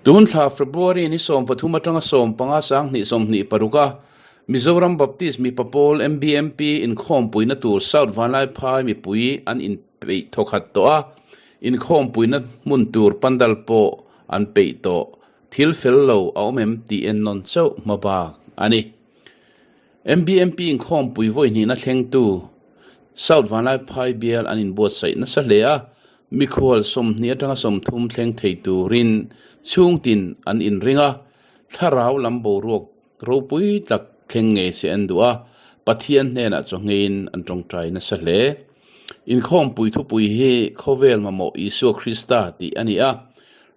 Tun thla February ni 13 atanga 15 2026 a Mizoram Baptist mipa pawl, MBMP, inkhawmpuina tur South Vanlaiphai mipui an inpeih thawkhat tawh a, inkhawmpuina hmun tur pandal pawh an peih tawh. Thil fel lo a awm em tih en nawn chauh hma bak a ni. MBMP inkhawmpui vawi hnihna thlengtu South Vanlaiphai bial an inbuatsaih nasa hle a, Mikhual 20 atanga 30 thleng thei turin chhungtin an inring a, thlarau lam boruak ropui tak thleng ngei se an duh a, Pathian hnenah chawngeiin an tawngtai nasa hle. Inkhawmpui thupui hi Khawvel mamawh Isua Krista tih a ni a,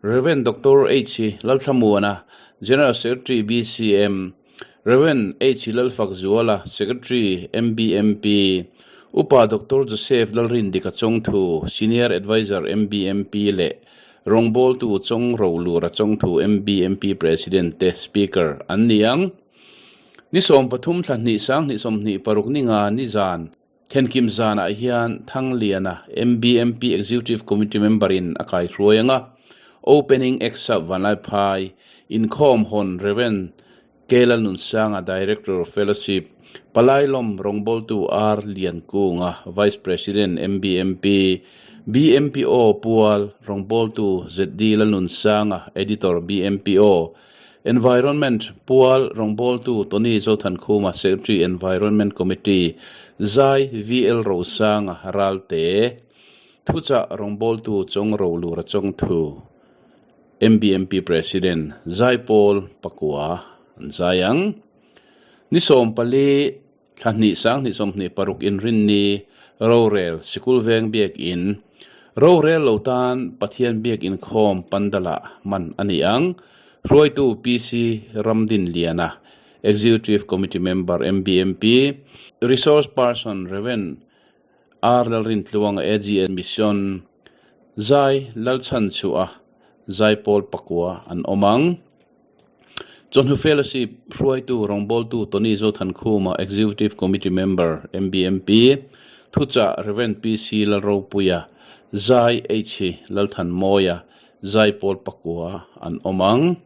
Rev. Doctor H. Lalthlamuana, General Secretary BCM, Rev. H. Lalfakzuala, Secretary, MBMP, Upa Doctor Joseph Lalrindika Chawngthu, Senior Adviser, MBMP leh rawngbawltu Chawng Rolura Chawngthu, MBMP President te Speaker an ni ang. Ni 13 thla hnih 2026 ni nga ni zan Thenkim zanah hian Thangliana, MBMP Executive Committee member in a kaihruai ang a, Opening Excerpt Vanlaiphai, Inkhawm hawn Rev. K. Lalnunsanga, Director of Fellowship, Palailawm rawngbawltu R. Liankunga, Vice President, MBMP, BMPO Pual rawngbawltu ZD Lalnunsanga, Editor, BMPO, Environment Pual rawngbawltu Tony Zothankhuma, Secretary Environment Committee, Zai VL Rosanga, Ralte, Thuchah rawngbawltu Chawng Rolura Chawngthu, MBMP President, Zai Pawl Pakua an zai ang. Ni 14 thla hnih 2026 Inrinni rorel Sikul Veng Biakin rorel lo tan Pathian Biak Inkhawm Pandala man a ni ang. Hruaitu PC Ramdin Liana, Executive Committee Member MBMP, Resource Person Rev. R Lalrintluanga AGN Mission, Zai Lalchhanchhuah Zaipawl Pakua an awm ang. Chawhnu Fellowship hruaitu rawngbawltu Tony Zothankhuma, Executive Committee Member, MBMP, Thuchah Rev. PC Lalropuia, Zai H Lalthanmawia, Zaipawl Pakua an awm ang.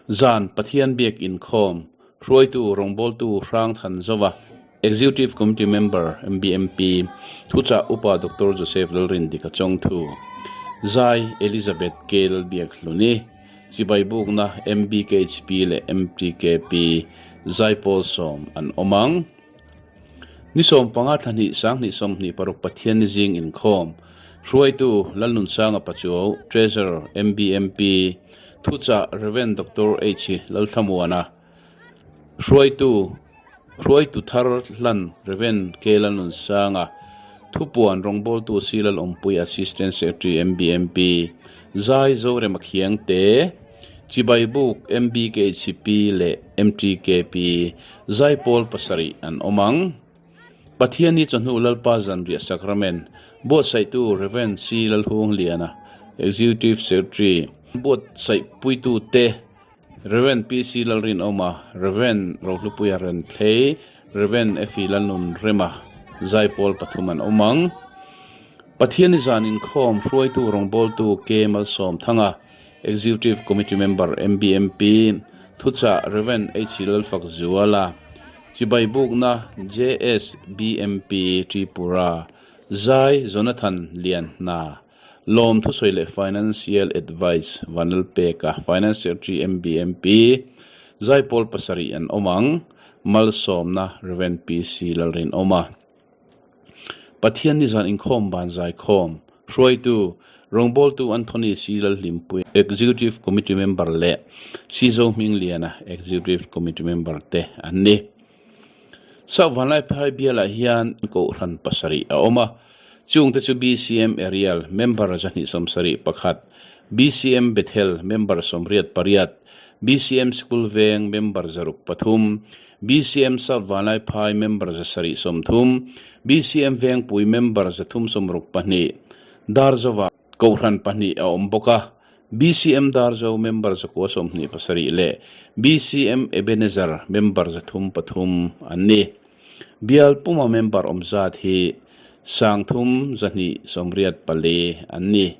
Zan Pathian Biak Inkhawm hruaitu rawngbawltu Hrang Thanzova, Executive Committee Member, MBMP, Thuchah Upa Doctor Joseph Lalrindika Chawngthu, Zai Elizabeth K Lalbiakhluni, Chibai bukna MBKHP leh MTKP Zaipawl sawm an awm ang. Ni 15 thla hnih 2026 Pathian ni zing inkhawm hruaitu Lalnunsanga Pachuau, Treasurer, MBMP, Thuchah Rev. Doctor H Lalthlamuana, Hruaitu Hruaitu thar hlan Rev. K Lalnunsanga, Thupuan rawngbawltu C Lalawmpui Assistant Secretary MBMP, Zai Zorema Khiangte, Chibai buk MBKHP leh MTKP Zaipawl pasarih an awm ang. Pathian hi chawhnu Lalpa Zanriah Sacrament buatsaihtu Rev. C Lalhungliana, Executive Secretary, buatsaihpuitute Rev. PC Lalrinawma, Rev. Rohlupuia Renthlei, Rev. Effie Lalnunrema, Zaipawl pathum an awm ang. Pathian hi zan inkhawm hruaitu rawngbawltu K Malsawmthanga, Executive Committee Member, MBMP, Thuchah Rev. H Lalfakzuala, Chibai bukna JSBMP Tripura, Zai Jonathan Lianhna, Lawm thusawi leh Financial Advice Vanlalpeka, Finance Secretary MBMP, Zaipawl pasarih an awm ang, Malsawmna Rev. PC Lalrinawma. Pathian nizan inkhawm ban zaikhawm, hruaitu, rawngbawltu Anthony C. Lalhlimpui, Executive Committee Member leh C. Zohmingliana, Executive Committee Member te an ni. South Vanlaiphai bialah hian kohhran pasarih a awm a, chungte chu BCM Arial, member 271, BCM Bethel, member 88, BCM Sikul Veng, member 103, BCM South Vanlaiphai member 730, BCM Vengpui member 362, Darzova Kohhran pahnih a awm bawk a, BCM Darzo member 927 leh BCM Ebenezer member 303 an ni. Bial puma member awm zat hi 3284 an ni.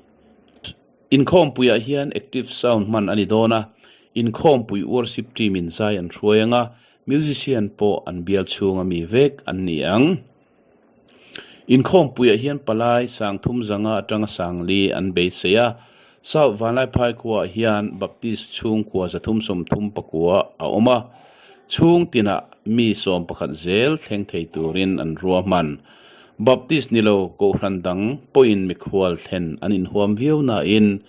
Inkhawmpuiah hian active sound hman a ni dawn a, inkhawmpui worship team in zai an hruai ang a, musician pawh an bial chhunga mi vek an ni ang. Inkhawmpuiah hian palai sangthum zanga atanga sangli an beisei a, South Vanlaiphai khuaah hian Baptist chhungkua 339 a awm a, chhung tinah mi 11 zel thleng thei turin an ruahman. Baptist ni lo Kohhran dang pawhin mikhual thlen an inhuam viau nain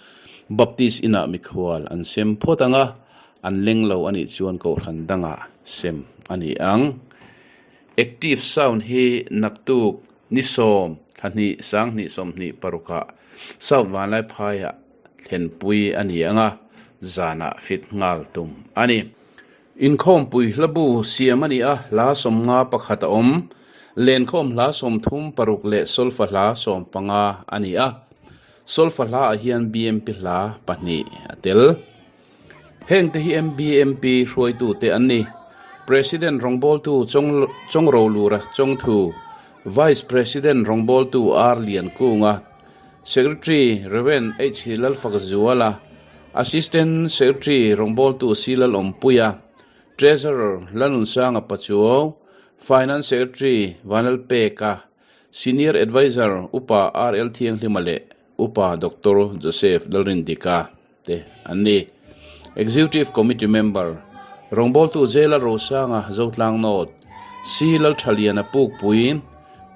Baptist inah mikhual an sem phawt ang a, an leng lo a nih chuan Kohhran dangah sem a ni ang. Active sound hi naktuk ni sawm thla hnih 20 26ah South Vanlaiphaiah thlenpui a ni ang a, zanah fit nghal tum a ni. Inkhawmpui hlabu siam a ni a, hla 51 a awm. Lenkhawm hla 36 leh solfa hla 15 a ni a. Solfa hlaah hian BMP hla pahnih a tel. Hengte hi MBMP hruaitute an ni. President rawngbawltu Chongrolura Chongthu, Vice President rawngbawltu R Liankunga, Secretary Rev H Lalfakzuala, Assistant Secretary rawngbawltu C Lalawmpuia, Treasurer Lanunsanga Pachuau, Finance Secretary Vanlalpeka, Senior Adviser Upa RL Thianghlima leh Upa Doctor Joseph Lalrindika. te an ni. Executive Committee Member, Rawngbawltu Jela Rosanga Zotlang North, C Lalthaliana Pukpui,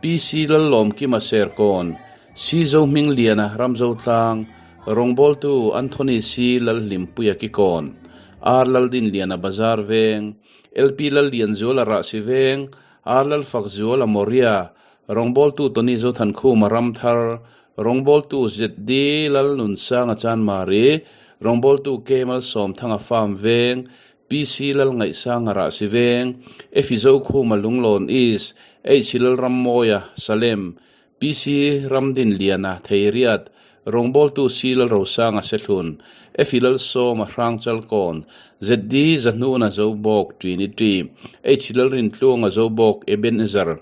PC Lallawmkima Serkawn, C Zohmingliana Ramzotlang, Rawngbawltu Anthony C Lalhlimpuia Kikawn, R Laldinliana Bazar Veng, LP Lallianzuala Rahsi Veng, R Lalfakzuala Moria, Rawngbawltu Tony Zothankhuma Ramthar, Rawngbawltu ZD Lalnunsanga Chanmari, Rawngbawltu K Malsawmthanga Farm Veng, PC Lalngaihsanga Rahsi Veng, Efi Zokhuma Lunglawn East, H Lalrammawia Salem, PC Ramdinliana Theiriat, Rawngbawltu C Lalrosanga Sehlun, Efi Lalsawma Hrangchalkawn, ZD Zahnuna Zobawk Trinity, H Lalrintluanga Zobawk Ebenezer,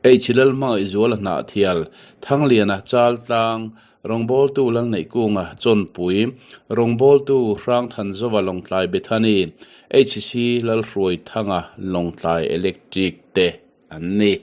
H Lalhmangaihzuala Hnahthial, Thangliana Chaltlang, Rawngbawltu Lalneihkunga Chawnpui, Rawngbawltu Hrangthanzova Lawngtlai Bethany, HC Lalhruaithanga Lawngtlai Electric te an ni.